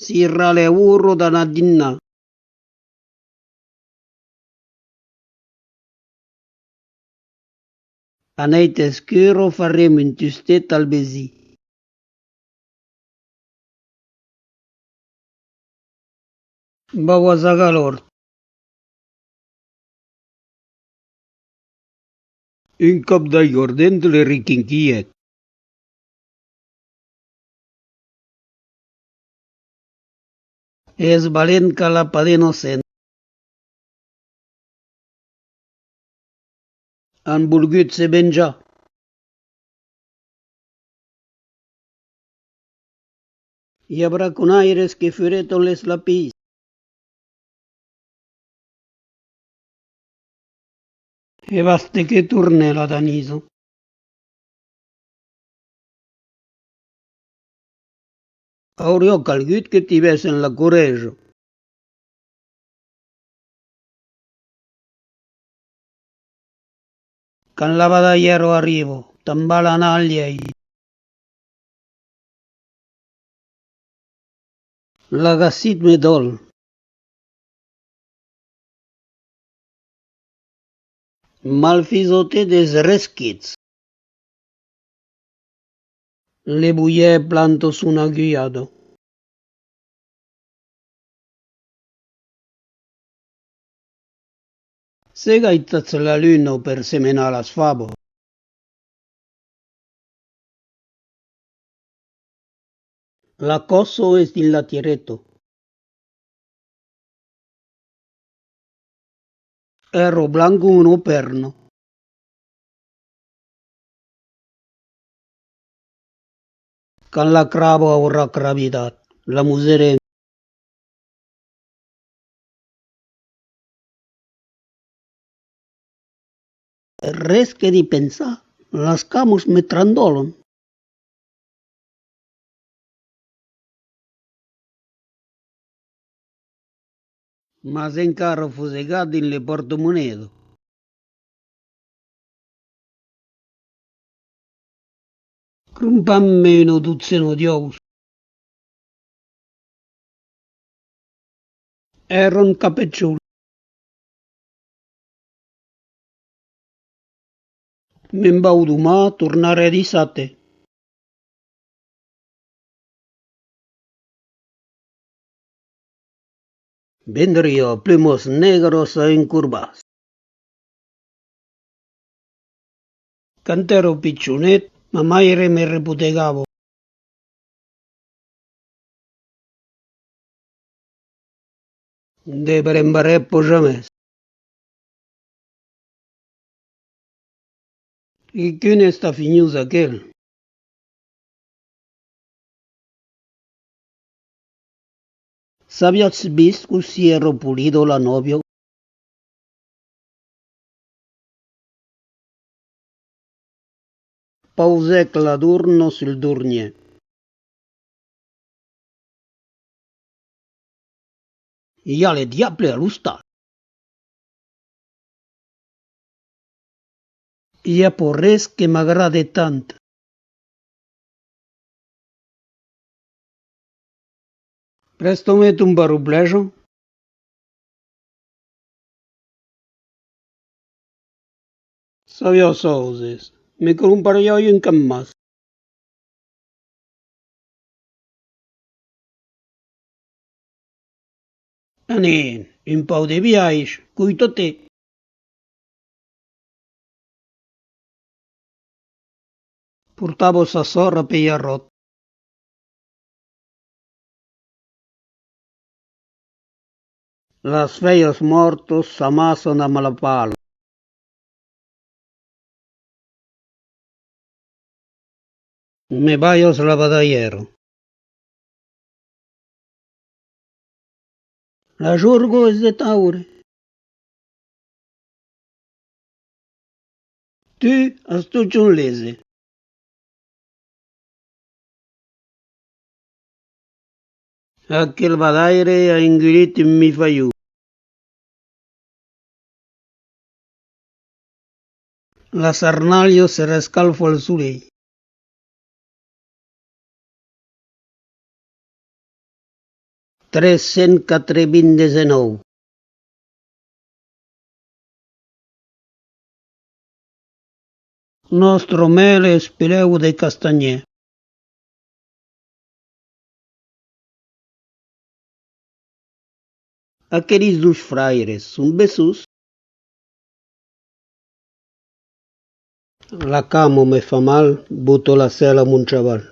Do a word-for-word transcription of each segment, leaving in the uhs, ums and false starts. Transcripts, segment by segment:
Serà l'ora d'anar dinnar. A nèit escura farem un tustet al vesin. Vau asagar l'òrt. Un còp d'aigardent le requinquilhèt. Es valent, cala pas d'innocent. An volgut se venjar. I a braconaires que fureton les lapins. E baste que torne la Danisa. Auriá calgut que tivèssen la correja. Quand la badalhèra arriba, te'n val anar al lièit. L'agacit me dòl. Malfisòte des resquits. Le bolhèr planta son agulhada. Se gaitatz la luna per semenar las favas. La còssa es dins la tireta. Èra blanc coma una pèrna. Quand la craba aurà crabidat, la muserem. Res que d'i pensar, las camas me trandòlan. M'as encara fosegat dins le pòrta-moneda. Crompam-me una dotzena d'uòus. Èran capechons. Me'n vau doman, tornarè dissabte. Vendriá plumas negras a un corbàs. Quand èra pichonet, ma maire me repotegava. De brembarè pas jamès. E quin estafinhós aquel! S'aviatz vist cossí èra polida la nòvia? Pausèc la dorna sul dornièr. I a le diable a l'ostal. I a pas res que m'agrade tant. Prèsta-me ton paraplèja. Sabiá sausas, me crompariái un cap mas. Anem, un pauc de biais, coita-te. Portava sa sòrra per arròt. Las fuèlhas mòrtas s'amassan amb la pala. Me balhas la badalhèra. La jorga es de taure. Tu as totjorn lese. Aquel badaire a engolit un mifalhon. La sarnalha se rescalfa al solelh. Tres cents quatre-vint-dètz-e-nòu. Nòstre mèl es pelèu de castanhièr. Aquelis dos fraires son bessons? La cama me fa mal, bota la sèla a mon chaval.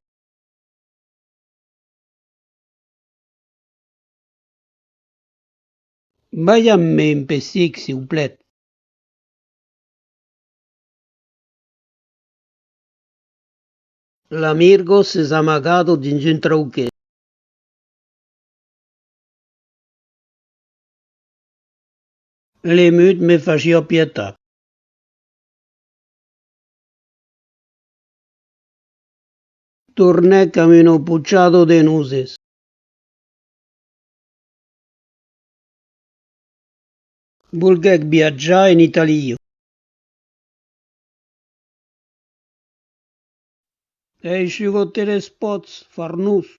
Balhatz-me un pessic, siuplèt. La mirga s'es amagada dins un trauquet. L'emut me fasiá pietat. Tornèc amb una pochada de noses. Volguèc viatjar en Itàlia. Eishuga-te les pòts, farnós.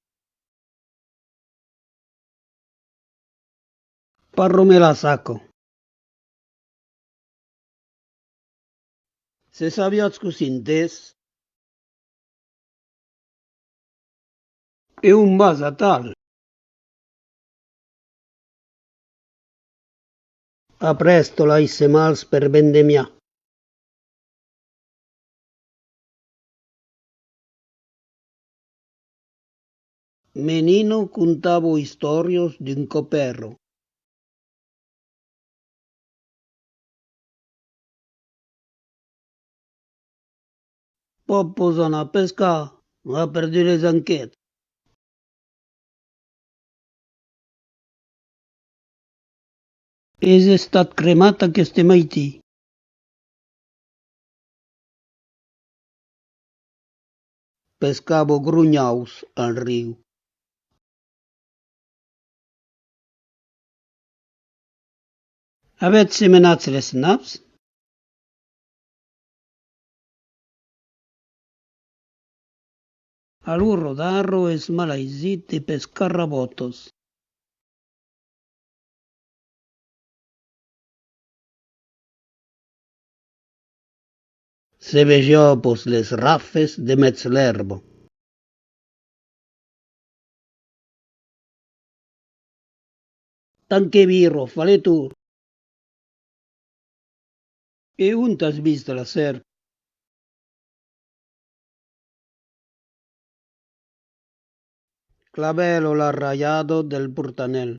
Parra-me la saca. Se sabiatz cossí entès. E on vas atal? Aprèsta lai semals per vendemiar. Me nina contava istòrias d'un còp èra. Pòt pas anar pescar, a perdut les anquets. Es estat cremat aqueste maitin. Pescava gronhaus al riu. Avètz semenat les naps? A l'ora d'ara es malaisit de pescar rabòtas. Se vesiá pas les rafes demest l'èrba. Tant que vira, fa le torn. E ont as vist la sèrp? Clavèla la raiada del portanèl.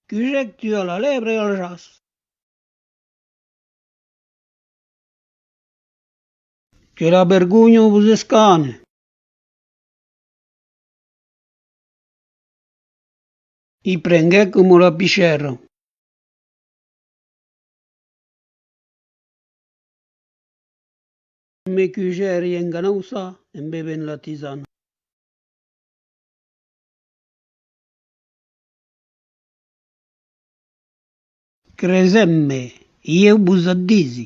Cugèc tuar la lèbre al jaç. Que la vergonha vos escane. I prenguèc coma la pichèra. Me cugèri enganauçar en bevent la tisana. Cresètz-me, ieu vos at disi.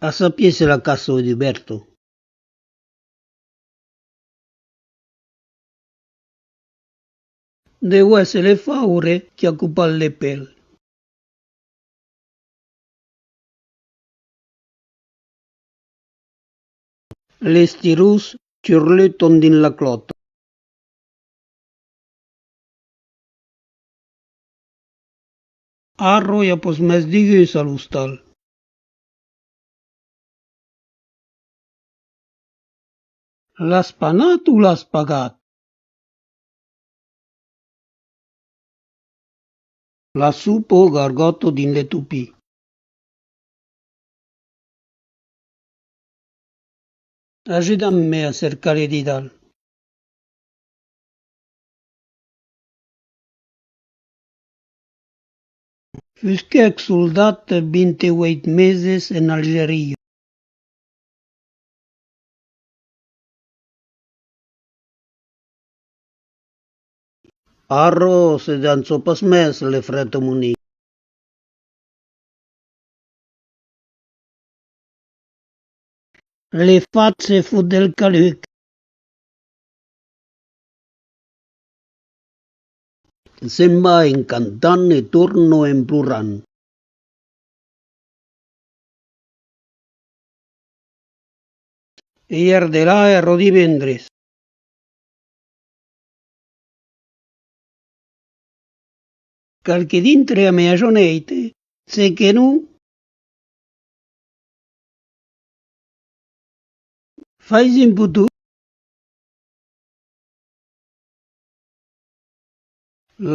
A sapier se la caça es dubèrta. Deu èsser le faure qui a copat le pel. L'estirós turluton dins la clòta. Ara i a pas mès digús a l'ostal. L'as panat o l'as pagat? La sopa gargòta dins le topin. Ajudatz-me a cercar le didal. Fusquèc soldat vint-e-uèit meses en Algeria. Ara se dança pas mès le frèt monin. Le fat se fot del caluc. Se'n va en cantant e torna en plorant. Ièr de la èra divendres. Cal que dintre a mejanuèit, se que non, fais un poton.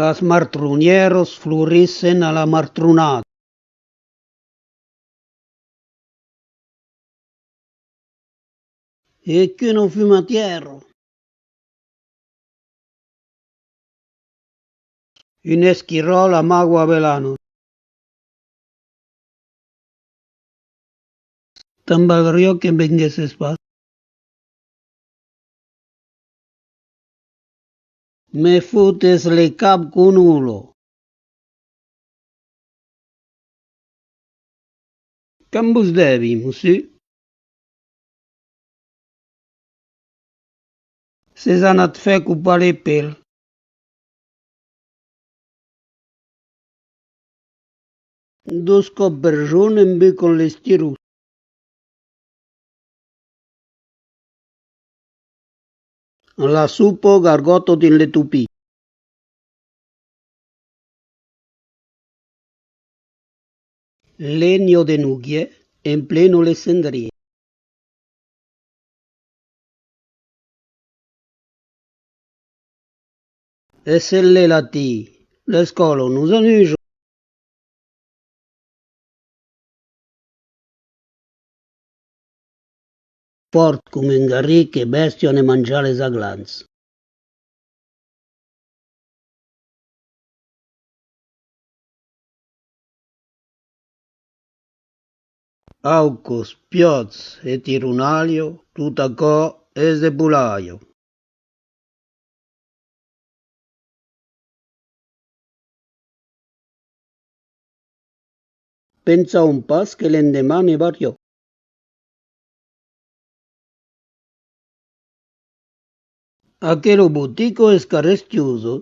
Las martronièras florissen a la martronada. E qu'una fumatièra! Un esquiròl amaga avelanas. Tant valriá que venguèsses pas. Me fotes le cap con olo. Quant vos devi, mossur? S'es anat fèr copar le pel. Dos còps per jorn embucan l'estirós. La sopa gargòta dins le topin. Lenha de noguièr emplena le cendrièr. E se le latin, l'escòla nos anuja. Fòrt com un garric e bèstia ne manjar les aglans. Aucas, piòts e tironalha, tot aquò es de polalha. Pensavan pas que l'endeman nevariá. Aquela botica es carestiosa.